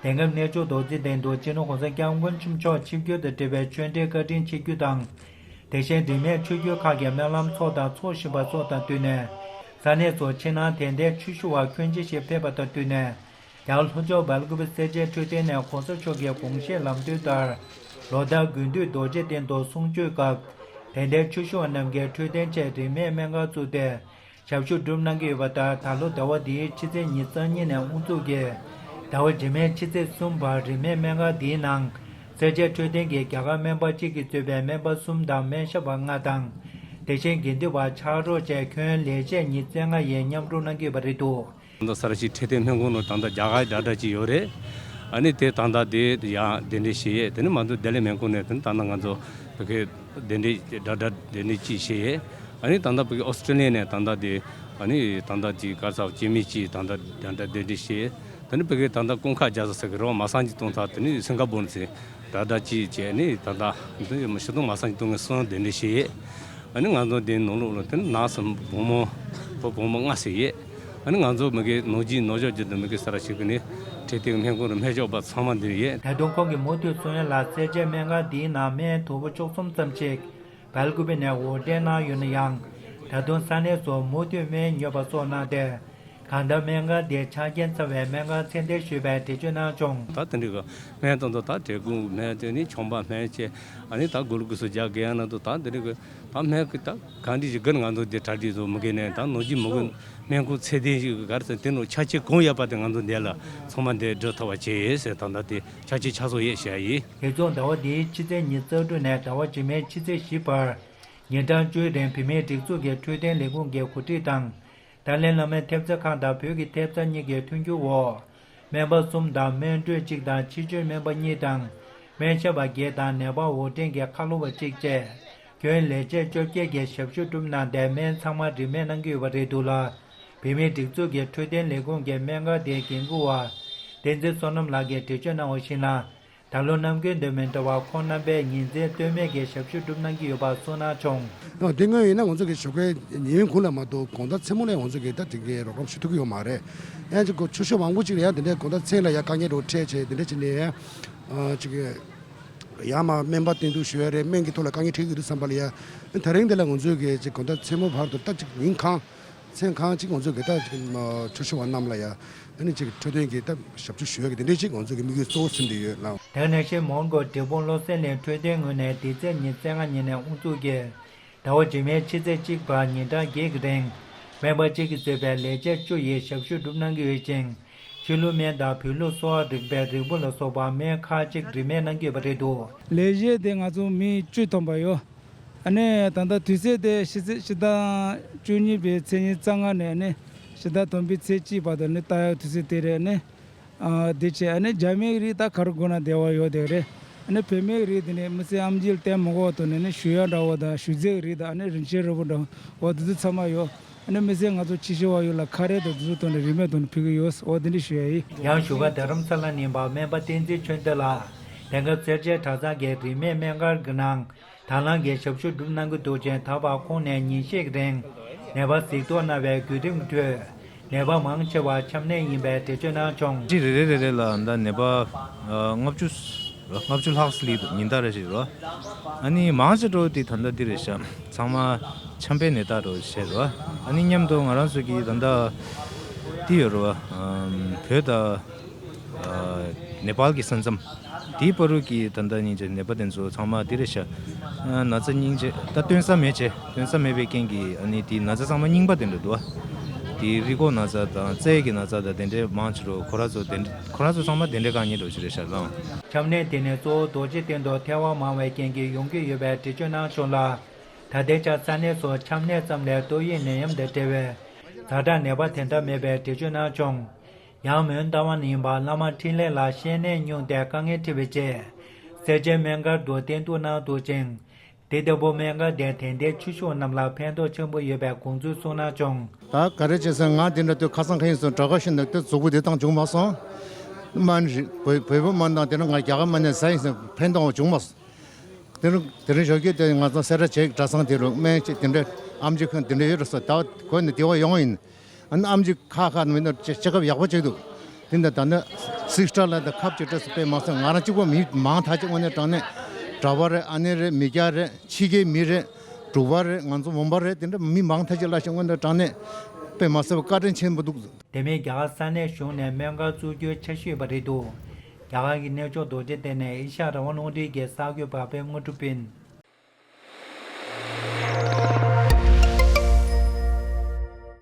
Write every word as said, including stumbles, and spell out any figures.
དེང་སྐབས་གནས་མཆོག་རྡོ་རྗེ་གདན་དུ་སྤྱི་ནོར་༸གོང་ས་༸སྐྱབས་མགོན་ཆེན་པོ་མཆོག་ཆིབས་བསྒྱུར་དང་འབྲེལ་བའི་ཆོས་འབྲེལ་བཀའ་དྲིན་ཆེ་བརྒྱུད་དང་། དེ་བཞིན་རིས་མེད་ཆོས་བརྒྱུད་ཁག་གི་སྨོན་ལམ་ཚོགས་དང་ཚོགས་བཞིན་པ་སོགས་དང་བསྟུན་ནས། ས་གནས་སུ་ཕྱི་ནང་དད་ལྡན་ཆོས་ཞུ་བ་ཁྱོན་ཆེ་ཞིག་ཕེབས་པ་དང་བསྟུན་ནས། ཡང་ལྷོ་ཕྱོགས་སྦེལ་ཀུ་པེ་སེར་བྱེས་འཕྲོད་བསྟེན་ནས་༸གོང་ས་མཆོག་གི་དགོངས་བཞེད་ལམ་སྟོན་ལྟར། ལོ་ལྟར་དགུན་དུས་རྡོ་རྗེ་གདན་དུ་གསུང་ཆོས་སྐབས། དད་ལྡན་ཆོས་ཞུ་བ་རྣམས་ཀྱིས་འཕྲོད་བསྟེན་ཆེད་རིན་མེད་སྨན་ཁང་བཙུགས་ཏེ། ཞབས་ཞུ་སྒྲུབ་གནང་གི་ཡོད་པ་ལྟར། ད་ལོ་ཟླ་བ་འདིའི་ཕྱི་ཚེས་ཉེར་གཉིས་ནས་དབུ་འཛུགས་ཀྱིས། ཟླ་བ་རྗེས་མའི་ཕྱི་ཚེས་གསུམ་བར་རིན་མེད་སྨན་ཁང་འདིའི་ནང་། སེར་བྱེས་འཕྲོད་བསྟེན་གྱི་རྒྱ་གར་སྨན་པ་གཅིག་གིས་གཙོས་པའི་སྨན་པ་གསུམ་དང་སྨན་ཞབས་པ་ལྔ་དང་། དེ་བཞིན་དགེ་འདུན་པ་ཕྱག་རོགས་བཅས་ཁྱོན་ལས་བྱེད་ཉི་ཤུ་རྩ་ལྔ་ཡིས་མཉམ་རུབ་གནང་གི་ཡོད་པ་རེད་འདུག། ད་ལྟ་ས་ར་ཤི་འཕྲོད་བསྟེན་སྨན་ཁང་ནང་ད་ལྟ་རྒྱ་གར་ཌོག་ཊར་ཅིག་ཡོད་རེད། ཨ་ནི་དེ་ད་ལྟ་དེ་ཡང་གདན་འདྲེན་བྱས་ཡས། དེ་ནི་མ་གཏོགས་བདེ་ལེགས་སྨན་ཁང་ནས་དེ་ནི་ད་ལྟ་ང་ཚོ་བོད་སྐད་གདན་འདྲེན་ཌོག་ཊར་གདན་འདྲེན་གཅིག་བྱས་ཡས། ཨ་ནི་ད་ལྟ་བོད་སྐད་ཨོ་སི་ཀྲི་ལི་ཡ་ནས་ད་ལྟ་དེ་ཨ་ནི་ད་ལྟ་ཅིག་ག་རེ་ཟེར་སྐྱེ་དམན་གཅིག་ད་ལྟ་ད་ལྟ་གདན་འདྲེན་བྱས་ཡས། ད་ནི་བོད་སྐད་ད་ལྟ་ཀུན་མཁར་རྒྱ་བཟའ་ཟེར་གི་རེད་བ། མ་སངས་ཅིག་གཏོང་ཐག་དེ་ནི་སིང་ག་པོར་ནས་ཟིན། ད་ལྟ་ཅིག་བྱས་ནི་ད་ལྟ་འདི་ཡོད་མ་ཤི་ཏོང་མ་སངས་ཅིག་གཏོང་མཁན་གསུམ་གདན་འདྲེན་བྱས་ཡས། ཨ་ནི་ང་ཚོ་འདི་ནང་ལོགས་ལ་དེ་ནི་ནགས་སུ་བུ་མོ་བུ་བུ་མོ་ལྔ་ཟེར་ཡས། ཨ་ནི་ང་ཚོ་མི་གི་ནོར་གྱི་ནོར་ཕྱོགས་ཀྱི་དུ་མི་གི་ས་ར་ཞིག་གི་ནི་འཕྲོད་བསྟེན་སྨན་ཁང་རུ་སྨན་ཞབས་པ་ཚང་མ་འདིར་ཡོད། ད་དུང་ཁོང་གིས་མུ་མཐུད་གསུང་ཡ་ལ། སེར་བྱེས་སྨན་ཁང་འདིའི་ནང་སྨན་དོ་པོ་བཅུ་གསུམ་ཙམ་ཞིག་སྦེལ་ཀུ་པེ་ནས་འོར་འདྲེན་གནང་ཡོད་ན་ཡང་། ད་དུང་ས་གནས་སུ་མུ་མཐུད་སྨན་ཉོ་བ་སོགས་གནང་སྟེ། གང་ལྟར་སྨན་ཁང་འདིའི་ཆ་རྐྱེན་འཚམ་པའི་སྨན་ཁང་ཚད་ལྡན་ཞུས་པའི་འགྲེལ་བརྗོད་གནང་བྱུང་། ད་དེ་འདྲ་གི་སྨན་དང་དུ་ད་འབྲས་སྤུངས་སྨན་དེ་ནི་ཆོམ་པ་སྨན་བཅས། ཨ་ནི་ད་གུ་ལུ་ཀུ་སུ་རྒྱག་དགོས་ཡ་ན་དུ་ད་དེ་འདྲ་གི་ད་སྨན་གི་ད་གང་འདྲ་ཞིག་གི་ང་ཚོ་འདི་གྲ་སྒྲིག་བཟོ་མི་དགོས་ནས། ད་ནོར་གྱི་མི་དགོས། སྨན་ཁང་ཚད་ལྡན་ཞིག་གི་ག་རེ་ཟེར་དེ་ནོ་ཆ་རྐྱེན་གང་ཡོད་པ་དེ་ང་ཚོ་འདི་ལ་ཚང་མ་འདི་སྒྲུབ་ཐུབ་པ་བྱས་ཡོད་ཟེར། ད་ད་དེ་ཆ་རྐྱེན་ཆ་ཚང་ཡོད་བཤད་ཡིན། དེ་ཚོ་ཟླ་བ་འདིའི་ཕྱི་ཚེས་ཉི་ཤུ་རྩ་དྲུག་ནས་ཟླ་བ་རྗེས་མའི་ཕྱི་ཚེས་བཞི་བར། ཉིན་གྲངས་བཅུའི་རིང་བོད་མིའི་སྒྲིག་འཛུགས་ཀྱི་འཕྲོད་བསྟེན་ལས་ཁུངས་ཀྱི་གོ་སྒྲིག་དང་། ཏཱ་ལའི་བླ་མའི་ཐེབས་རྩ་ཁང་དང་བོད་ཀྱི་ཐེབས་རྩ་གཉིས་ཀྱི་མཐུན་འགྱུར་འོག། སྨན་པ་གསུམ་དང་སྨན་སྤྲོད་གཅིག་དང་ཕྱི་བཅོས་སྨན་པ་གཉིས་དང་། སྨན་ཞབས་པ་བརྒྱད་དང་ནད་པ་འོར་འདྲེན་གྱི་ཁ་ལོ་བ་གཅིག་བཅས། ཁྱོན་ལས་བྱེད་བཅོ་བརྒྱད་ཀྱིས་ཞབས་ཞུ་བསྒྲུབས་གནང་སྟེ། སྨན་ཚང་མ་རིན་མེད་གནང་གི་ཡོད་པ་རེད་འདུག་ལ། བོད་མིའི་སྒྲིག་འཛུགས་ཀྱི་འཕྲོད་བསྟེན་ལས་ཁུངས་ཀྱི་སྨན་ཁང་དེའི་འགན་འཁུར་བ། བསྟན་འཛིན་བསོད་ནམས་ལགས་ཀྱིས་འགྲེལ་བརྗོད་གནང་བ་ཞིག་ན། ད་ལོ་ནམ་རྒྱུན་དང་མི་འདྲ་བར་ཁོང་རྣམ་པས་ཉིན་མཚན་ལྟོས་མེད་ཀྱིས་ཞབས་ཞུ་བསྒྲུབས་གནང་གི་ཡོད་པ་གསུངས་གནང་བྱུང་། ཨ། དེ་སྔོན་ཡིན་ན་ང་ཚོ་གི་ཞོགས་ཀའི་ཉིན་གུང་ལ་མ་གཏོགས་དགོང་དག་མཚན་མོ་ལ་ང་ཚོ་གི་ད་དེ་གའི་རོགས་རམ་ཞུ་ཐུབ་ཀྱི་ཡོད་མ་རེད། ཡང་ཅིག་གོ་ཆུ་ཤོག་མང་པོ་ཅིག་ལ་ཡང་དེ་འདྲའི་དགོང་དག་མཚན་ལ་ཡང་དཀའ་ངལ་རོ་འཕྲད་བྱས་དེ་འདྲ་བྱས་ནས་ཡང་། ཨ། ཅིག་ཡང་མ་སྨན་པ་བསྟེན་གཏུག་ཞུ་ཡ་རེད། སྨན་གྱི་ཐོག་ལ་དཀའ་ངལ་འཕྲད་ཀྱི་རེད་བསམ་པ་ལ་ཡང་། དེ་རིང་འདི་ལ་ང་ཚོ་གི་ཅིག་དགོང་དག་མཚན་མོ་བར་དུ་ད་ཅིག་ཉིན་གང་མཚན་གང་ཅིག་ང་ཚོ་གི་ད་ཅིག་ཆོས་ཞུ་བ་རྣམས་ལ་ཡ་ཨ་ནི་ཅིག་འཕྲོད་བསྟེན་གྱི་ད་ཞབས་ཞུ་ཞུ་ཡ་གི་དེ་འདྲའི་ཅིག་ང་ཚོ་གི་དམིགས་ཡུལ་གཙོ་བོ་ཟིན་བསྡད་ཡོད་ལགས། དེ་ནང་བཞིན་མོན་གྷོ་འབྲས་སྤུངས་བློ་གསལ་གླིང་འཕྲོད་བསྟེན་ངོས་ནས་འདི་ཚེས་ཉི་ཤུ་རྩ་ལྔ་ཉིན་ནས་དབུ་འཛུགས་ཀྱིས་ཟླ་བ་རྗེས་མའི་ཕྱི་ཚེས་གཅིག་བར་ཉིན་གྲངས་བརྒྱད་ཀྱི་རིང་སྨན་པ་གཅིག་གིས་གཙོས་པའི་ལས་བྱེད་བཅུ་ཡིས་ཞབས་ཞུ་བསྒྲུབས་གནང་གི་ཡོད་ཅིང་། ཕྱི་ལུགས་སྨན་དང་བོད་ལུགས་གསོ་བ་རིག་པའི་རིལ་བུ་ལ་སོགས་པ་སྨན་ཁག་ཅིག་རིན་མེད་གནང་གི་ཡོད་པ་རེད་འདུག། ལས་གཞི་དེ་ང་ཚོ་མི་བཅུ་ཐོན་པ་ཡོད། ཨ་ནི་ད་ལྟ་དུས་ཚོད་དེ་ཕྱི་ཚེས་སྤྱི་ཟླ་བཅུ་གཉིས་པའི་ཚེས་ཉི་ཤུ་རྩ་ལྔ་ནས་ཨ་ནི་ཕྱི་ཟླ་དང་པོའི་ཚེས་གཅིག་བར་དུ་ནི་ལྟ་ཡག་དུས་ཚོད་དེ་རེད། ཨ་ནི་ཨ་དེ་བྱས་ཨ་ནི་རྒྱ་མིའི་རིགས་ད་ག་རེ་དགོས་ན་དེ་བ་ཡོད་དེ་རེད། ཨ་ནི་བོད་མིའི་རིགས་དེ་ནི་མི་ཚེ་ཨམ་ཆི་ལ་བསྟེན་མི་དགོས་པ་དང་ནི་ཨ་ནི་བཞུ་ཡག་འདྲ་བོ་དང་བཞུ་རྫས་རིགས་དང་ཨ་ནི་རིན་ཆེན་རིལ་བུ་འདྲ་བོ་འོ་དེ་ཚོ་ཚང་མ་ཡོད། ཨ་ནི་མི་ཚེ་ང་ཚོ་ཕྱི་བཞིན་བ་ཡོད་ལ་ཁ་རས་དང་དེ་ཚོ་བཏོན་ནས་རིན་མེད་ཐོག་ནས་ཕུལ་གི་ཡོད། འོ་དེ་འདྲ་ཞུ་ཡ་ཡིན། ཡང་བཞུགས་སྒར་རྡ་རམ་ས་ལ་ནས་ཡིན་པ་སྨན་པ་བསྟན་འཛིན་ཆོས་འདི་ལགས། དེང་སྐབས་སེར་བྱེས་གྲྭ་ཚང་གི་རིན་མེད་སྨན་ཁང་གི་ནང་དང་བླངས་ཀྱིས་ཞབས་ཞུ་བསྒྲུབས་གནང་གི་འདུག་ཅིང་། ད་བར་ཁོང་ནས་ཉིན་ཤས་ཀྱི་རིང་ནད་པ་གཟིགས་རྟོག་གནང་བའི་བརྒྱུད་རིམ་ཁྲོད་ནད་པ་མང་ཆེ་བ་ཆམ་ནད་ཡིན་པའི་འགྲེལ་བརྗོད་གནང་བྱུང་། ཅི་རེ་རེ་རེ་རེ་ལ་ད་ནད་པ་ལྔ་བཅུ་ལྔ་བཅུ་ལྷག་སླེབས་འདུག། ཉིན་ལྟར་རེ་བཞིན་རོ། ཨ་ནི་མང་ཆེ་འགྲོ་དེ་ད་ལྟ་འདི་རེད་ཤག། ཚང་མ་ཆམ་པའི་ནད་རྟགས་རོ་བྱས་རོ། ཨ་ནི་མཉམ་དུ་ང་རང་ཚོ་གི་ད་ལྟ་འདི་ཡོད་རོ། བོད་དང་ནེ་པཱལ་གྱི་ས་མཚམས་དེའི་བར་དུ་གི་ད་ལྟ་སྙིང་རྗེ་ནད་པ་དེ་ཚོ་ཚང་མ་འདི་རེད་ཤག། ན་ཚ་སྙིང་རྗེ་ད་སྟོན་ས་མེད་བྱས། སྟོན་ས་མེད་པའི་རྐྱེན་གྱིས་ཨ་ནི་དེའི་ན་ཚ་ཚང་མ་རྙིང་པ་དེ་འདྲ་འདུག། དེའི་རི་མགོ་ན་ཚ་དང་རྩའི་གི་ན་ཚ་དང་དེ་འདྲའི་མང་ཆེ་རུ་ཁོ་ར་ཚོ་དེ་འདྲ་ཁོ་ར་ཚོ་ཚང་མ་དེ་འདྲའི་དཀའ་ངལ་འགྲོ་ཆེ་རེད་ཤག་ལགས། ཆམ་ནད་དེ་ནི་གཙོ་བོ་རྡོ་རྗེ་གདན་དུ་ཐེ་བ་མང་བའི་རྐྱེན་གྱིས་ཡོང་གི་ཡོད་པའི་འགྲེལ་བརྗོད་གནང་བྱུང་ལ། ད་ལྟའི་ཆར་ས་གནས་སུ་ཆམ་ནད་ཙམ་ལས་ཏོག་དབྱིབས་ནད་ཡམས་དང་འབྲེལ་བའི་ཛ་དྲག་ནད་པ་དེ་འདྲ་མེད་པའི་འགྲེལ་བརྗོད་གནང་བྱུང་། ཡང་མོན་རྟ་དབང་ནས་ཡིན་པ་བླ་མ་འཕྲིན་ལས་ལགས་བཤལ་ནད་བསྙུང་སྟེ་དཀའ་ངལ་འཕྲད་པའི་རྗེས། སེར་བྱེས་སྨན་ཁང་དུ་བསྟེན་གཏུགས་གནང་འདུག་ཅིང་། དེ་ལྟ་བུ་སྨན་ཁང་དེས་དད་ལྡན་ཆོས་ཞུ་བ་རྣམས་ལ་ཕན་ཐོགས་ཆེན་པོ་ཡོད་པའི་དགོངས་ཚུལ་གསུངས་གནང་བྱུང་། ད་ག་རེ་བྱས་ཟེར་ན་ང་དེ་འདྲ་དུས་ཁ་སང་ཁ་ཡིན་སོང་དྲག་ག་ཤི་འདུག་དེ་གཟུགས་པོ་དེ་དང་བྱུང་མ་སོང་། སྨན་རེད། བོད་བོད་པ་སྨན་དང་དེ་ནས་ང་རྒྱ་གར་སྨན་ནས་ཟ་ཡིན་སོང་ཕན་ཐོགས་བྱུང་མ་སོང་། དེ་རིང་དེ་རིང་ཞོགས་ཀྱི་དེ་ང་ཚོ་སེ་ར་བྱེས་གྲྭ་ཚང་དེ་རུ་སྨན་ཅིག་དེ་འདྲ་ཨེམ་ཆི་ཁང་དེ་འདྲ་ཡོད་རེད་ཟེར། ད་གོ་ནས་དེ་བ་ཡོང་ཡིན། ཨ་ནི་ཨེམ་ཆི་ཁ་ཁ་ནས་མི་འདུག་ཅིག་སྐབས་ཡག་པོ་ཅིག་འདུག། དེ་འདྲ་ད་ནི་སིག་སི་ཊར་ལ་དང་ཁབ་ཅིག་སྤྲད་སོང་། དཔེ་མ་སྲིད་ང་རང་གཅིག་པོ་མི་མང་ཐག་ཆོད། དངོས་གནས་དྲང་གནས་གྲྭ་པ་རེད། ཨ་ནེ་རེད། མི་སྐྱ་རེད། ཕྱི་རྒྱལ་མི་རེད། འབྲུག་པ་རེད། ང་ཚོ་མོན་པ་རེད། དེ་འདྲ་མི་མང་ཐག་ཆོད་སླེབས་ཤག་དངོས་གནས་དྲང་གནས་དཔེ་མ་སྲིད་པ་བཀའ་དྲིན་ཆེན་པོ་འདུག་དེ་མིན་རྒྱ་གར་ས་གནས་གཞུང་ནས་སྨན་ཁང་བཙུགས་རྒྱུའི་འཆར་གཞི་ཡོད་པ་རེད་འདུག་རྒྱ་གར་གྱི་གནས་མཆོག་རྡོ་རྗེ་གདན་ནས་ཨེ་ཤ་ཡ་རང་དབང་རླུང་འཕྲིན་གྱི་གསར་འགོད་པ་དཔལ་དངོས་གྲུབ་དཔོན།